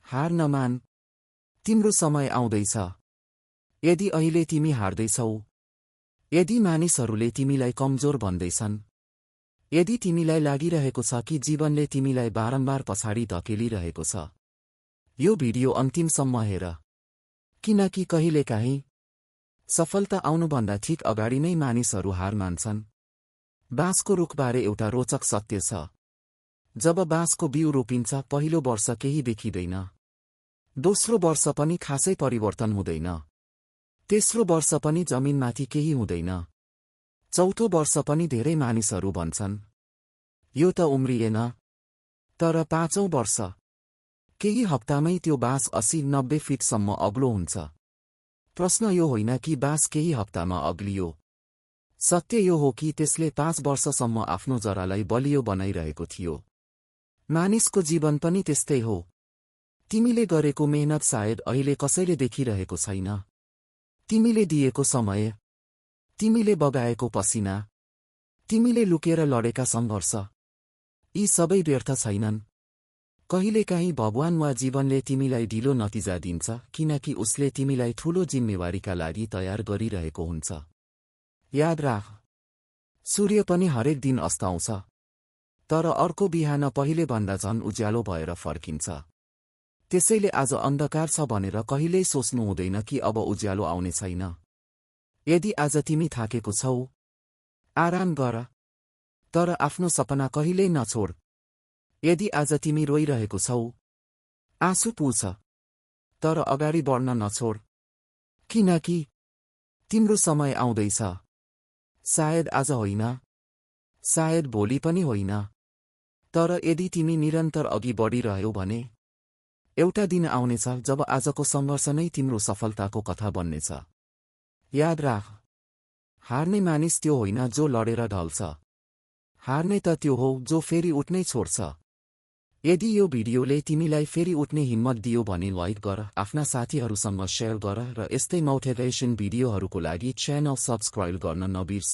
हार नमान, तिम्रो समय आउँदैछ। यदि अहिले तिमी हार्दैछौ, यदि मानिसहरूले तिमीलाई कमजोर भन्दैछन्, यदि तिमीलाई लागिरहेको छ कि जीवनले तिमीलाई बारम्बार पछाडि धकेलिरहेको छ, यो भिडियो अन्तिमसम्म हेर। किनकि कहिलेकाहीँ सफलता आउनुभन्दा ठिक अगाडि नै मानिसहरू हार मान्छन्। बाँसको रुखबारे एउटा रोचक सत्य छ। जब बाँसको बिउ रोपिन्छ, पहिलो वर्ष केही देखिँदैन। दोस्रो वर्ष पनि खासै परिवर्तन हुँदैन। तेस्रो वर्ष पनि जमिनमाथि केही हुँदैन। चौथो वर्ष पनि धेरै मानिसहरू भन्छन्, यो त उम्रिएन। तर पाँचौं वर्ष, केही हप्तामै त्यो बाँस 80-90 फिटसम्म अग्लो हुन्छ। प्रश्न यो होइन कि बाँस केही हप्तामा अग्लियो। सत्य यो हो कि त्यसले 5 वर्षसम्म आफ्नो जरालाई बलियो बनाइरहेको थियो। मानिसको जीवन पनि त्यस्तै हो। तिमीले गरेको मेहनत सायद अहिले कसैले देखिरहेको छैन। तिमीले दिएको समय, तिमीले बगाएको पसिना, तिमीले लुकेर लडेका सङ्घर्ष, यी सबै व्यर्थ छैनन्। कहिलेकाहीँ भगवान वा जीवनले तिमीलाई ढिलो नतिजा दिन्छ किनकि उसले तिमीलाई ठूलो जिम्मेवारीका लागि तयार गरिरहेको हुन्छ। याद राख, सूर्य पनि हरेक दिन अस्ताउँछ, तर अर्को बिहान पहिलेभन्दा झन् उज्यालो भएर फर्किन्छ। त्यसैले आज अन्धकार छ भनेर कहिल्यै सोच्नु हुँदैन कि अब उज्यालो आउने छैन। यदि आज तिमी थाकेको छौ, आराम गर, तर आफ्नो सपना कहिल्यै नछोड। यदि आज तिमी रोइरहेको छौ, आँसु पुछ, तर अगाडि बढ्न नछोड। किनकि तिम्रो समय आउँदैछ। सायद आज होइन, सायद भोलि पनि होइन, तर यदि तिमी निरन्तर अघि बढिरह्यौ भने एउटा दिन आउनेछ जब आजको सङ्घर्ष नै तिम्रो सफलताको कथा बन्नेछ। याद राख, हार्ने मानिस त्यो होइन जो लडेर ढल्छ। हार्ने त त्यो हो जो फेरि उठ्नै छोड्छ। यदि यो भिडियोले तिमीलाई फेरि उठ्ने हिम्मत दियो भने लाइक गर, आफ्ना साथीहरूसँग शेयर गर र यस्तै मोटिभेसन भिडियोहरूको लागि च्यानल सब्स्क्राइब गर्न नबिर्स।